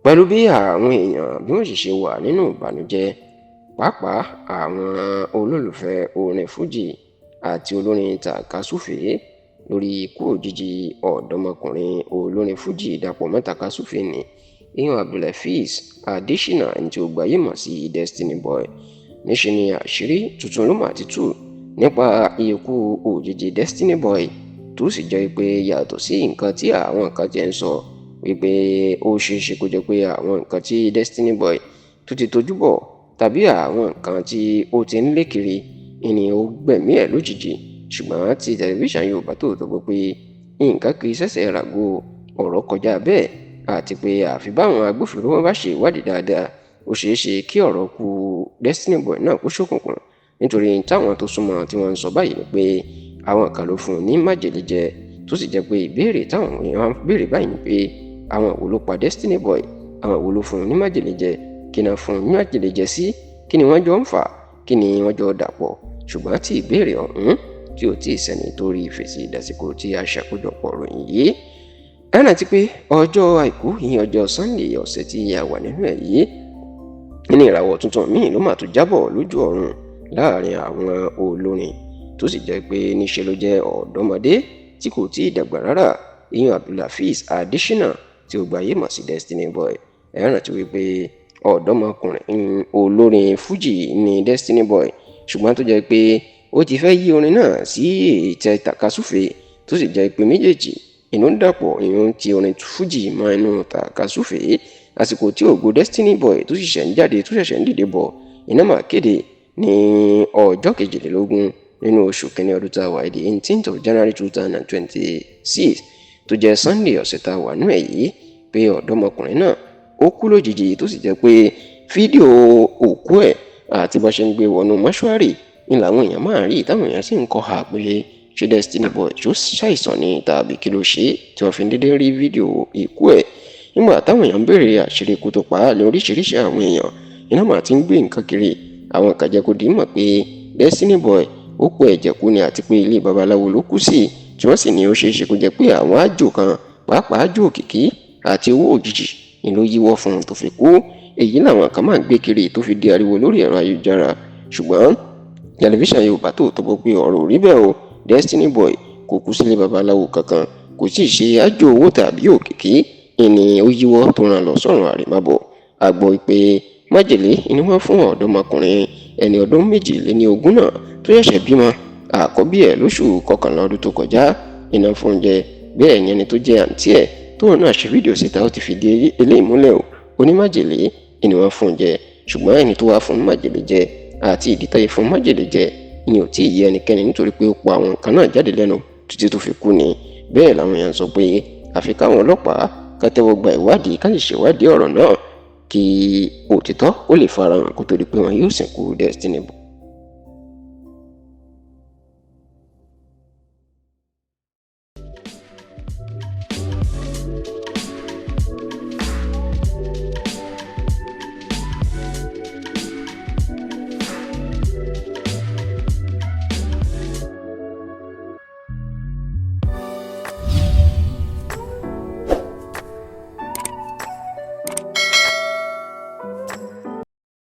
Pẹ̀lú bí àwọn èèyàn bí wọ́n sì ṣe wà nínú ìbànújẹ́, pàápàá àwọn olólùfẹ́ orin fújì àti olórin tàkasúfèé lórí ikú òjijì ọ̀dọ́mọkùnrin olórin fújì Dàpọ̀ mọ́ tàkasúfèé ni ìyẹn Abdulhafiz Adésínà, ẹni tí ó gbayé mọ̀ sí Destiny Boy. Níṣe ni àṣírí tuntun ló mà ti tú nípa ikú òjijì Destiny Boy, tó sì jẹ́ pé yàtọ̀ sí nǹkan tí àwọn kan ti ń sọ wípé ó ṣeé ṣe kó jẹ́ pé àwọn nǹkan tí Destiny Boy tó ti tójú bọ̀ tàbí àwọn nǹkan tí ó ti ń lé kiri ni ó gbẹ̀mí ẹ̀ lójijì. Ṣùgbọ́n tí tẹlifíṣàn Yorùbá Tòótọ́ gbọ́ pé nǹkan kì í ṣẹ̀ṣẹ̀ ràgó, ọ̀rọ̀ kọjá bẹ́ẹ̀, àti pé àfi báwọn agbófinró wọn bá ṣe ìwádìí dáadáa, ó ṣeé ṣe kí ọ̀rọ̀ kú Destiny Boy náà kó ṣókùnkùn, nítorí táwọn tó súnmọ́ tí wọ́n ń sọ báyìí ni pé àwọn kan ló fún un ní májèlé jẹ, tó sì jẹ́ pé ìbéèrè táwọn èèyàn ń béèrè báyìí ni pé àwọn wo ló pa Destiny Boy, àwọn wo ló fún un ní májèlé jẹ, kí ni wọ́n fún un ní májèlé jẹ sí, kí ni wọ́n jọ ń fà, kí ni wọ́n jọ dàpọ̀. Ṣùgbọ́n tí ìbéèrè ọ̀hún tí ò tí ì sẹ́ni tó rí fèsì ìdásíkò tí a ṣàkójọpọ̀ ròyìn yìí. Ẹ rántí pé ọjọ́ àìkú, ìyẹn ọjọ́ Sunday ọ̀sẹ̀ tí a wà nínú ẹ̀ yìí, ní ìràwọ̀ tuntun míì ló mà tún jábọ̀ lójú ọ̀run láàrin àwọn olórin, tó sì jẹ́ pé níṣe ló jẹ́ ọ̀dọ́mọdé tí kò tí ì dàgbà rárá, ìyẹn Abdulhafiz Adésínà tí ó gbayé mọ̀ sí Destiny Boy. Ẹ rántí wípé ọ̀dọ́mọkùnrin olórin fújì ní Destiny Boy, ṣùgbọ́n tó jẹ́ pé ó ti fẹ́ yí orin náà sí ètè tàkasúfèé, tó sì jẹ́ pé méjèèjì inú ń dàpọ̀, ìyún ti orin fújì mọ́ inú tàkasúfèé. Àsìkò tí ògo Destiny Boy tó ṣẹ̀ṣẹ̀ ń jáde, tó ṣẹ̀ṣẹ̀ ń dìde bọ̀, iná máa kéde ní ọjọ́ 22 nínú oṣù kínní ọdún tá a wà, the 18th of January 2026, tó jẹ́ Sunday ọ̀sẹ̀ tá a wà nú ẹ̀ yìí, pé ọ̀dọ́mọkùnrin náà ó kú lójijì, tó sì jẹ́ pé fídíò òkú ẹ̀ àti bó ṣe ń gbé wọnú mọ́ṣúárì ni làwọn èèyàn máa ń rí, táwọn èèyàn sì ń kọ́ ha pé ṣé Destiny Boy ṣó ṣàìsàn ni tàbí kí ló ṣe tí wọ́n fi ń dédé rí fídíò ikú ẹ̀. Nígbà táwọn èèyàn ń béèrè àṣírí ikú tó pa á ní oríṣiríṣi àwọn èèyàn iná máa ti ń gbé nǹkan kiri. Àwọn kan jẹ́ kó di mọ̀ pé Destiny Boy ó kó ẹ̀jẹ̀ kú ni, àti pé ilé babaláwo ló kú sí, tí wọ́n sì ní ó ṣeé ṣe kó jẹ́ pé àwọn àjò kan, pàápàá àjò òkìkí àti owó òjijì ni ló yíwọ́ fún un tó fi kú. Èyí làwọn kan máa ń gbé kiri tó fi di ariwo lórí ẹ̀rọ ayélujára. Ṣùgbọ́n tẹlifíṣàn Yorùbá Tòótọ́ gbọ́ pé ọ̀rọ̀ ò rí bẹ́ẹ̀ o. Destiny Boy kò kú sílé babaláwo kankan, kò sì ṣe àjò owó tàbí òkìkí ìní ó yíwọ́ tó ràn lọ sọ́run àrèmábọ̀. A gbọ́ pé májèlé ni wọ́n fún ọ̀dọ́mọkùnrin ẹni ọdún 22 náà tó ṣẹ̀ṣẹ̀ bímọ àkọ́bí ẹ̀ lóṣù kọkànlá ọdún tó kọjá, iná fún oúnjẹ. Bẹ́ẹ̀ ni ẹni tó jẹ́ àǹtí ẹ̀ tóun náà ṣe fídíò síta, ó ti fìdí eléyìí múlẹ̀ o, onímájèlé ni wọ́n fún oúnjẹ. Ṣùgbọ́n ẹni tó wá fún májèlé jẹ àti ìdí táyé fún májèlé jẹ ni ò tí ì yé ẹnikẹ́ni, nítorí pé ó pa àwọn nǹkan náà jáde lẹ́nu títí tó fi kú ni. Bẹ́ẹ̀ làwọn èèyàn sọ pé àfi káwọn ọlọ́pàá ká tẹ́wọ́ gba ìwádìí, ká sì ṣèwádìí ọ̀rọ̀ náà kí òtítọ́ ó lè farahàn kó tó di pé wọn yóò sìnkú Destiny Boy.